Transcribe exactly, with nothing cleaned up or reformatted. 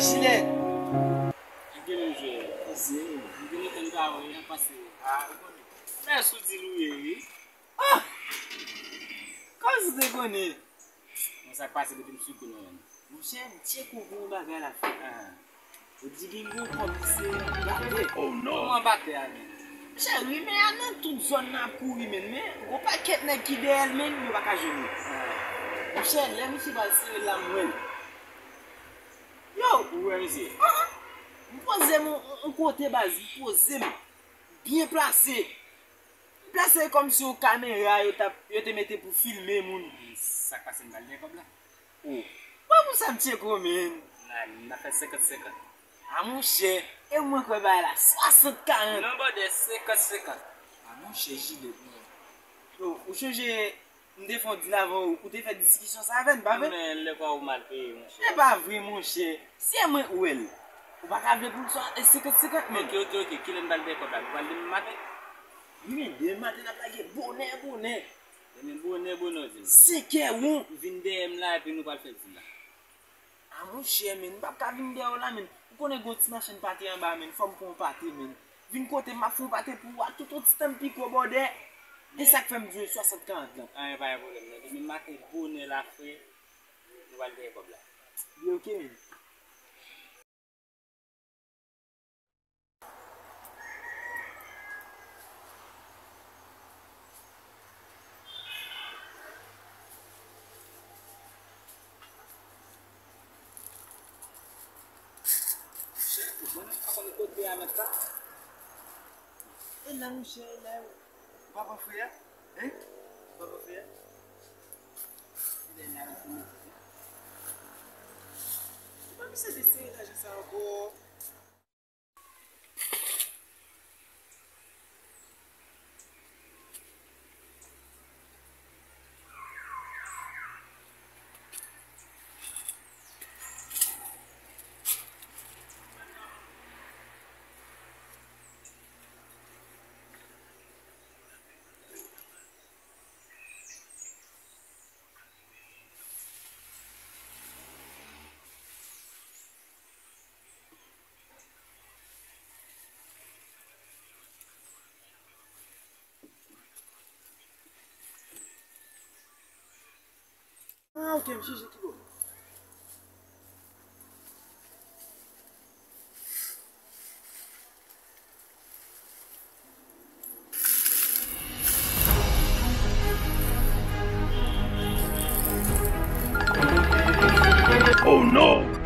Jilèt. Gen menm jwe. Ese. Gen lontan m pa wè, jan pase. Ah, ou konnen. Mèsi w di l ou ye, wi. Ah! Kòmsi w te konnen? Bon, sa k pase depi m sou kou nou menm. Monchè, m tcheke w pou yon bagay la fè. Ah. Ou di gen yon kòb ki se batè. Oh non! Kòman batè a menm? Monchè, rimè a nan tout zòn nan ap kouri menm, men gon pakèt nèg ki dèyè l menm, yo pa ka jwenn li. Ah. Monchè, lè misye pral sere l la, m wè l. Yo! Ou wè misye? Ah, ah. M poze m yon, yon kote baz, m poze m. Byen plase. Plase kòmsi yon kamera yo t ap, yo te mete pou filme moun. Sa k pase m pral dèyè kòb la? Oh. Bon, pou sa m tcheke w, menn. N a, n a fè senkant senkant. A monchè, e mwen kwè bagay la swasant karant. Non, bòdè, senkant senkant. A monchè, Jilèt, mwen. Yo, ou chonje m te fè yon dil avè w, ou te fè diskisyon sa avè n, pa vre? Men lè pa ou mal peye, monchè. E pa vre, monchè. Si e mwen ou wè l, ou pa ka vle pou l swa e senkant senkant, menn. Ok, ok, ok. Kilè n pral dèyè kòb la? Nou pral demen maten? Wi, men demen maten n ap lage bonè, bonè. Demen bonè, bonè, w di m. Senkè won. Vin dèyè m la, epi nou pral fè dil la. A monchè, menn, m p ap ka vin dèyè w la, menn. Ou konnen gon ti machann pate anba, menn. Fò m pran yon pate, menn. Vin kote m, m ap fè yon pate pou ou a tout yon ti tann piko bòdè. E sa k fè m di w swasant karant lan. Anyen, pa gen pwoblèm, non. Demen maten, bonè la, frè, nou pral dèyè kòb la. Li oke, menn. Monchè, ou konnen pa konn kote a mèt la. E la, monchè, e la. Ou pa pran frè a? Hein? Ou pa pran frè a? Ou pa misye te sere lajan sa ankò. Ah, ok, m chèche ki bò. Oh non!